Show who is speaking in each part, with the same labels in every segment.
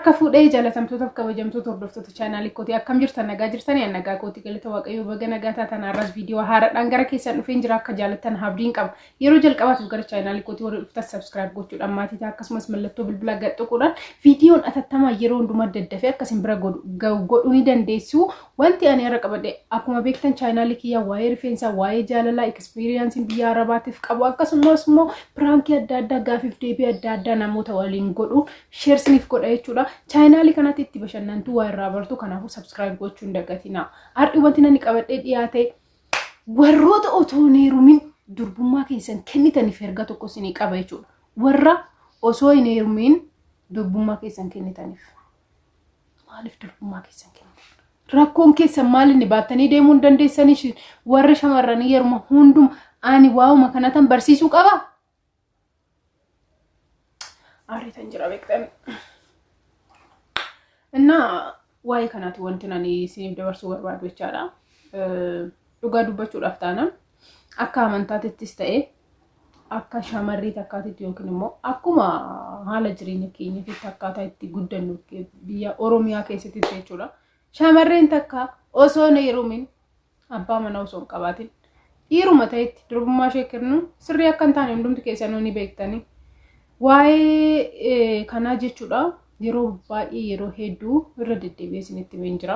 Speaker 1: Akka fuudhee jaalatamtootaaf kabajamtoota hordoftoota chaanaalii kootii, akkam jirtan? Nagaa jirtanii? An nagaa kootii, galata Waaqayyoo. Baga nagaa taatan. Har'as viidiyoo haaraadhaan gara keessan dhufeen jira. Akka jaalattan abdiin qaba. Yeroo jalqabaatiif gara chaanaalii kootii warri dhuftan subscribe gochuudhaan maatii ta'a. Akkasumas mallattoo bilbilaa gad tuquudhaan viidiyoon atattamaa yeroo hundumaa daddafee akkasin bira gahu godhuu ni dandeessu. Wanti ani har'a qabadhe, akkuma beektan, chaanaalii kiyyaa waa'ee rifeensaa, waa'ee jaalalaa, experienceiin biyya Arabaatiif qabu, akkasumas immoo prankii adda addaa, gaafiif deebii adda addaa namoota waliin godhu share siniif godha jechuudha. Chaanaalii kanatti itti bashannantuu, waa irraa bartu. Kanaafuu subscribe gochuu hin dagatinaa. Har'i wanti nani qabadhee dhiyaate warroota otoo hin heerumin durbummaa keessan kennitaniif erga tokko isinii qaba jechuudha. Warra osoo hin heerumin durbummaa keessan kennitaniif. Maaliif durbummaa keessan kennitan? Rakkoon keessan maal inni baattanii deemuu hin dandeessanii? Warri shamarranii yeruma hunduma ani waa'uma kanatan barsiisuu qaba? Aariitan jira beektani. Innaa waa'ee kanaati wanti ani isiniif dabarsuu barbaadu jechaadha. Dhugaa dubbachuudhaaf taanaan, akka amantaatittis ta'e, akka shamarree takkaatitti, yookiin immoo akkuma haala jireenya keenyatitti, akkaataa itti guddannu biyya Oromiyaa keessatti jechuudha. Shamarreen takka osoo hin heerumin, abbaa manaa osoo hin qabaatin, dhiiruma ta'etti durbummaa ishee kennu sirrii akka hin taane hundumti keessanuu ni beektani. Waa'ee kanaa jechuudha yeroo baay'ee, yeroo hedduu irra deddeebi'ee isinitti himeen jira.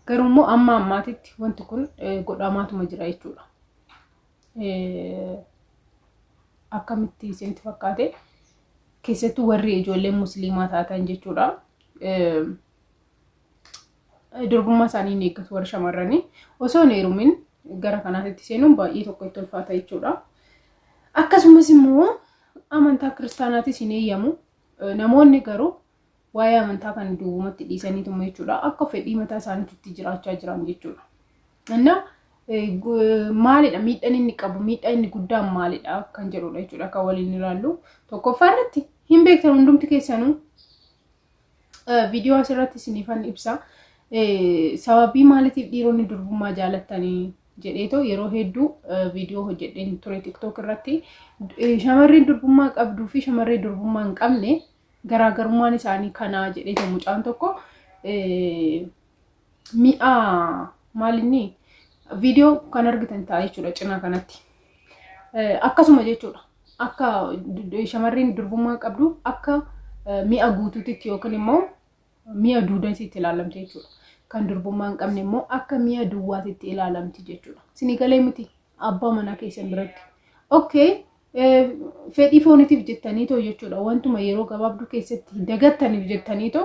Speaker 1: Garuu immoo amma ammaatitti wanti kun godhamaatuma jira jechuudha. Akkamitti isinitti fakkaate? Keessattuu warri ijoolleen musliimaa taatan jechuudha. Durbummaa isaanii hin eeggatu warri shamarranii. Osoo hin heerumin gara kanaatti seenuun baay'ee tokko itti ulfaata jechuudha. Akkasumas immoo amantaa kiristaanaatis hin eeyyamu. Namoonni garuu waa'ee amantaa kan duubumatti dhiisaniituma jechuudha. Akka fedhii mataa isaaniitti jiraachaa jiran jechuudha. Innaa maalidha miidhaan inni qabu? Miidhaa inni guddaan maalidha kan jedhudha jechuudha kan waliin ilaallu. Tokkoffaa irratti hin beektan hundumti keessanuu, viidiyoo asirratti isiniifan ibsa. Sababii maaliitiif dhiironni durbummaa jaalattanii jedheetoo yeroo hedduu viidiyoo hojjedheen ture TikTok irratti. Shamarreen durbummaa qabduu fi shamarree durbummaa hin qabne garaagarummaan isaanii kanaa jedheetoo mucaan tokko mi'a maalinni viidiyoo kan argitan ta'a jechuudha cinaa kanatti. Akkasuma jechuudha. Akka shamarreen durbummaa qabdu akka mi'a guutuutitti yookiin immoo mi'a duudatiitti ilaalamti jechuudha. Kan durbummaa hin qabne immoo akka mi'a duwwaatitti ilaalamti jechuudha. Isinii galee miti abbaa manaa keessan biratti? Okay. Fedhii foonitiif jettaniitoo jechuudha, wantuma yeroo gabaabduu keessatti dagattaniif jettaniitoo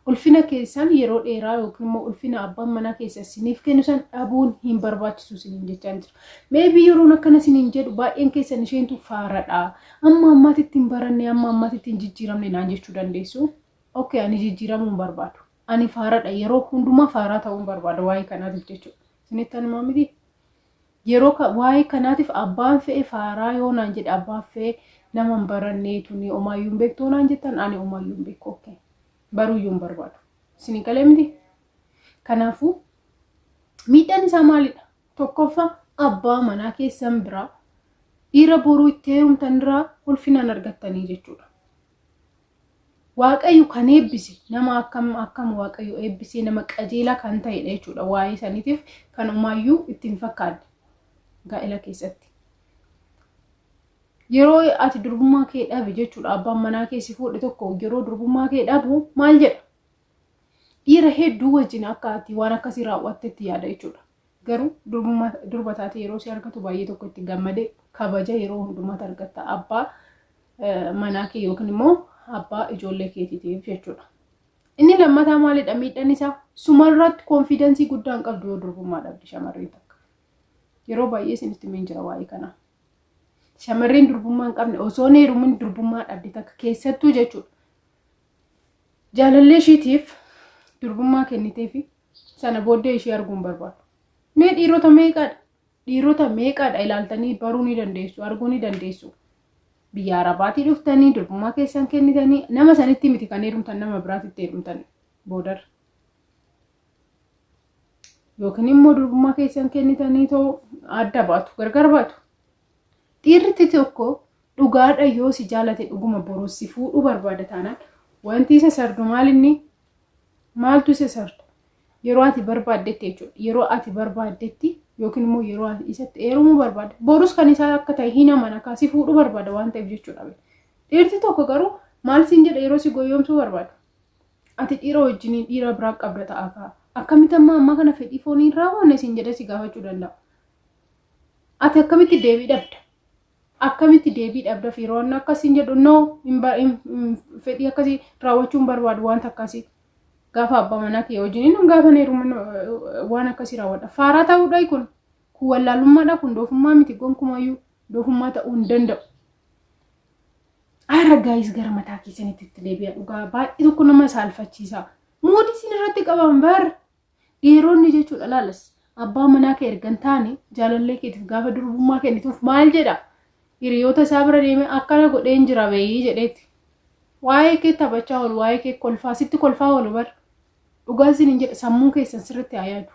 Speaker 1: ulfina keessan yeroo dheeraa yookiin immoo ulfina abbaan manaa keessa isiniif kennu san dhabuun hin barbaachisu isiniin jechaa jira. Maybe yeroon akkana isiniin jedhu baay'een keessan isheentu faaradha. Amma ammaatitti hin baranne, amma ammaatitti hin jijjiiramne naan jechuu dandeessu. Okay, ani jijjiiramuu hin barbaadu. Ani faaradha, yeroo hundumaa faaraa ta'uu hin barbaada waa'ee kanaatiif jechuudha. Isinitti anumaa miti? Yeroo waa'ee kanaatiif abbaan fe'e faaraa yoo naan jedhe, abbaan fe'e nama hin baranne tuni omaayyuu hin beektu yoo naan jettan, ani omaayyuu hin beeku. Okay. Baruuyyuu hin barbaadu. Isin galee miti? Kanaafuu miidhaan isaa maalidha? Tokkoffaa, abbaa manaa keessan biraa, dhiira boruu itti heerumtan irraa ulfinaan argattanii jechuudha. Waaqayyo kan eebbise nama akkam akkam Waaqayyo eebbisee nama qajeelaa kan ta'edha jechuudha. Waa'ee saniitiif kan homaayyuu itti hin fakkaanne gaa'ela keessatti. Yeroo ati durbummaa kee dhabe jechuudha, abbaan manaa kee si fuudhe tokko yeroo durbummaa kee dhabu maal jedha? Dhiira hedduu wajjin akka ati waan akkasii raawwattetti yaada jechuudha. Garuu durbummaa durba taate yeroo si argatu baay'ee tokko itti gammadee kabaja yeroo hundumaatti argatta abbaa manaa kee yookiin immoo abbaa ijoollee keetiitiif jechuudha. Inni lammataa maalidha miidhaan isaa? Sumarratti confidence guddaa hin qabdu yoo durbummaa dhabde shamarreen takka. Yeroo baay'ee isinitti himeen jira waa'ee kanaa. Shamarreen durbummaa hin qabne, osoo hin heerumin durbummaa dhabde takka keessattuu jechuudha. Jaalallee ishiitiif durbummaa kennitee fi sana booddee ishee arguu hin barbaadu. Mee dhiirota meeqaadha? Dhiirota meeqaadha ilaaltanii baruu ni dandeessu, arguu ni dandeessu. Biyya Arabaatii dhuftanii durbummaa keessan kennitanii nama sanitti miti kan heerumtan, nama biraatitti heerumtan boodarra. Yookiin immoo durbummaa keessan kennitanii too adda baatu, gargar baatu. Dhiirri tokko Dhugaadha, yoo si jaalate, dhuguma boruu si fuudhuu barbaada taanaan, wanti isa sardu maalinni? Maaltu isa sarda? Yeroo ati barbaaddetti jechuudha. Yeroo ati barbaaddetti yookiin immoo yeroo ati isatti heerumuu barbaadde, borus kan isaa akka ta'e hin amana, si fuudhuu barbaada waan ta'eef jechuudha. Dhiirti tokko garuu maal siin jedha yeroo si goyyomsuu barbaadu? Ati dhiira wajjiniin dhiira biraa qabda ta'a kaa. Akkamitti amma ammaa kana fedhii foonii raawwanne siin jedhee si gaafachuu danda'a. Ati akkamitti deebii dhabda? Akkamitti deebii dhabda? Yeroo inni akkasiin jedhu, no, fedhii akkasii raawwachuu hin barbaadu, wanta akkasii. Gaafa abbaa manaa kee wajjiniin gaafa heeruman waan akkasii raawwadha. Faaraa ta'uudha kun. Kun wallaalummaadha, kun doofummaa miti, gonkumayyuu doofummaa ta'uu hin danda'u. Aara guys, gara mataa keessanitti itti deebi'a. Dhugaa baay'ee tokko nama saalfachiisa. Moodii isin irratti qaban bar dhiironni jechuudha. Laalas, abbaa manaa kee erga hin taane jaalallee keetiif gaafa durbummaa kennituuf maal jedha? Hiriyoota isaa bira deemee akkana godheen jira beeyii jedheeti. Waa'ee kee taphachaa oolu, waa'ee kee kolfaa, sitti kolfaa oolu bar. Dhugaa isin hin jedha, sammuu keessan sirriitti haa yaadu.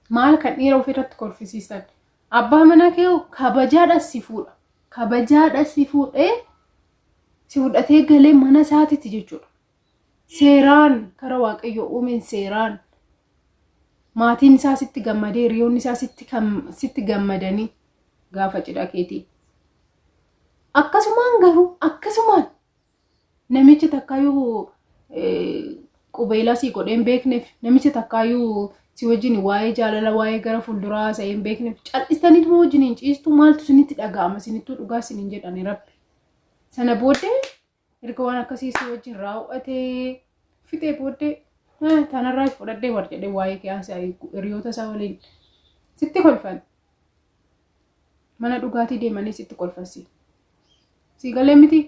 Speaker 1: Maal kan dhiira ofirratti kolfisiisan? Abbaa manaa kee kabajaadha si fuudha. Kabajaadha si fuudhee, si fudhatee galee mana isaatitti jechuudha. Seeraan kara Waaqayyo uumeen, seeraan maatiin isaa sitti gammadee, hiriyoonni isaa sitti gammadanii gaafa cidha keetii. Akkasumaan garuu akkasumaan namichi takkaayyuu qubeelaa si godhee hin beekneef, namichi takkaayyuu si wajjin waa'ee jaalala, waa'ee gara fuulduraa haasa'ee hin beekneef, cal'istaniituma wajjin hin ciistu, maaltu isinitti dhaga'ama isinittuu? Dhugaa isiniin jedhani rabbi. Sana booddee erga waan akkasii si wajjin raawwatee fixee booddee, tanarraa fudhadhee war jedhee waa'ee kee haasa'ee hiriyoota isaa waliin sitti kolfan. Mana dhugaatii deemanii sitti kolfansi. Si galee miti?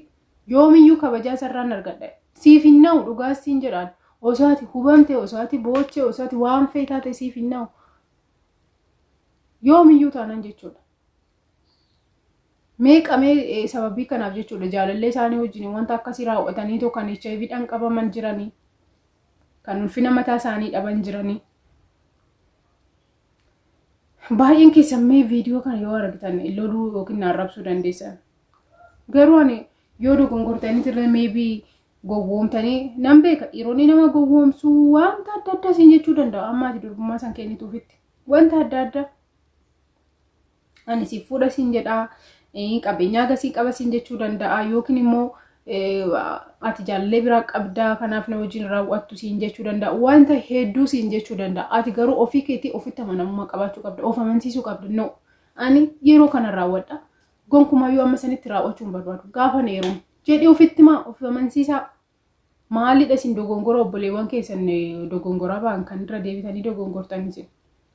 Speaker 1: Yoomiyyuu kabajaa sarraan argadha. Siif hin na'u, dhugaa siin jedhaan. Osoo ati hubamte, osoo ati boochee, osoo ati waan fee taate, siif hin na'u. Yoomiyyuu taanaan jechuudha. Meeqamee sababii kanaaf jechuudha jaalallee isaanii wajjin wanta akkasii raawwatanii too kan HIV dhaan qabaman jiranii, kan ulfina mataa isaanii dhaban jiranii. Baay'een keessan mee viidiyoo kana yoo argitan loluu yookiin arrabsuu dandeessan. Garuu ani yoo dogongortanii turre, maybe gowwoomtanii, nan beeka, dhiironni nama gowwoomsuu wanta adda addaa siin jechuu danda'a. Amma ati durbummaa san kennituufitti wanta adda addaa ani si fuudha siin jedhaa, qabeenyaa agasii qaba siin jechuu danda'a, yookiin immoo ati jaalallee biraa qabdaa, kanaaf na wajjin raawwattu siin jechuu danda'a, wanta hedduu siin jechuu danda'a. Ati garuu ofii keetii ofitti amanamummaa qabaachuu qabda, of amansiisuu qabda. No, ani yeroo kana raawwadha, gonkumayyuu amma sanitti raawwachuu hin barbaadu, gaafa heerumu jedhee ofitti maa of amansiisaa. Maalidha isin dogongora obboleewwan keessan dogongoraa ba'an kan irra deebitanii dogongortan isin?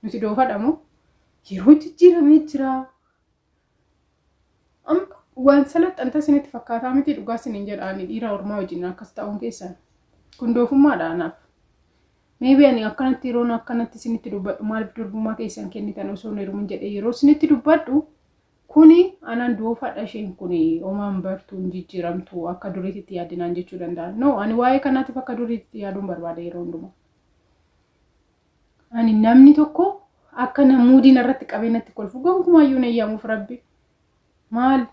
Speaker 1: Nuti doofadha moo? Yeroo jijjiiramee jira. Waan salaxxanta isinitti fakkaataa miti, dhugaa isiniin jedha, ani dhiira ormaa wajjin akkas ta'uun keessan kun doofummaadha anaaf. Maybe ani akkanatti yeroon akkanatti isinitti dubbadhu, maaliif durbummaa keessan kennitan osoo hin heerumin jedhee yeroo isinitti dubbadhu, kuni anaan doofadha, isheen kun homaan bartuu hin jijjiiramtu, akka duriitti yaadinaan jechuu danda'a. No, ani waa'ee kanaatiif akka duriitti yaaduun barbaada yeroo hundumaa. Ani namni tokko akka namuudiin irratti qabee natti kolfu gonkumaayyuu hin eeyyamuuf rabbi. Maal?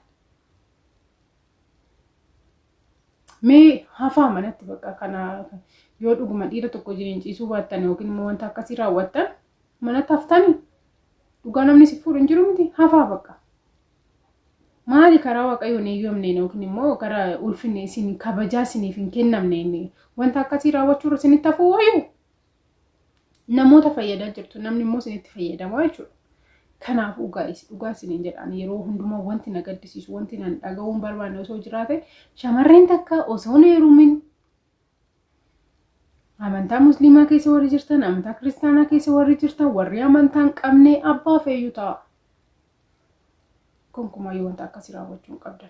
Speaker 1: Mee hafaa manatti bakka kana. Yoo dhuguma dhiira tokko wajjin ciisuu baattan yookiin immoo wanta akkasii raawwattan, manatti haftanii dhugaa namni si fuudhu hin jiru miti, hafaa bakka. Maali karaa Waaqayyoon eeyyamneen yookiin immoo karaa ulfinni isin kabajaa isiniif hin kennamneen wanta akkasii raawwachuurra isinitti hafuu wayyu? Namoota fayyadaa jirtu, namni immoo isinitti fayyadamaa jechuudha. Kanaafuu guys, dhugaa isiniin jedhaan, yeroo hundumaa wanti na gaddisiisu, wanti nan dhaga'uu hin barbaanne osoo jiraate, shamarreen takka osoo hin heerumin, amantaa musliimaa keessa warri jirtan, amantaa kiristaanaa keessa warri jirtan, warri amantaa hin qabne, abbaa feeyyuu ta'a. Gonkumayyuu wanta akkasii raawwachuu hin qabdan.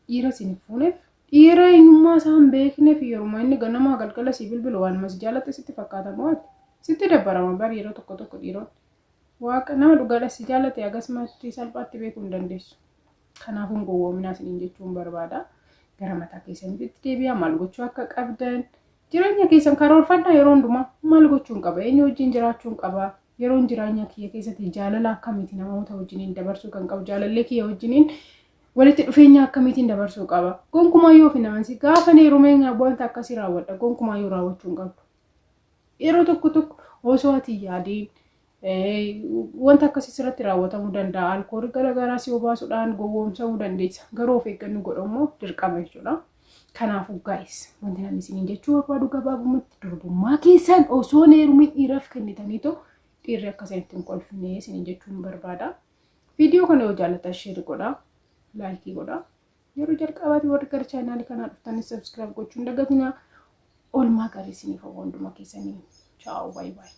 Speaker 1: Dhiira isin fuuneef, dhiira eenyummaa isaa hin beekneef, yeruma inni ganamaa galgala si bilbilu waanuma si jaalatte sitti fakkaata moo ati? Sitti dabbarama bari yeroo tokko tokko dhiironni. Waaqa nama dhugaadha si jaallate akkasumatti salphaatti beekuu hin dandeessu. Kanaafuu hin gowwoominaa isiniin jechuun barbaada. Gara mataa keessanitti deebi'aa, maal gochuu akka qabdan jireenya keessan karoorfadhaa. Yeroo hundumaa maal gochuun qaba, eenyu wajjin jiraachuun qaba. Yeroon jireenya kiyya keessatti jaalala akkamiitiin namoota wajjiniin dabarsuu kan qabu, jaalallee kiyya wajjiniin walitti dhufeenya akkamiitiin dabarsuu qaba? Gonkumaa yoo fi namansi gaafa heerumee wanta akkasii raawwadha, gonkumaa yoo raawwachuu hin qabdu. Yeroo tokko tokko osoo ati yaadiin wanta akkasii sirratti raawwatamuu danda'a. Alkoolii garaagaraa si obaasuudhaan gowwoomsamuu dandeessa. Garuu of eeggannoo godhamu dirqama jechuudha. Kanaafuu guys, wanti namni isiniin jechuu barbaadu gabaabumatti durbummaa keessan osoo hin heerumin dhiiraaf kennitaniitoo dhiirri akka isinitti hin kolfine isiniin jechuun barbaada. Viidiyoo kana yoo jaallattan share godhaa, like godhaa. Yeroo jalqabaati warri gara chaanaalii kanaa dhuftanis subscribe gochuun dagatinaa. Oolmaa gaarii isiniif hawwa hunduma keessanii. Ciao, bye bye.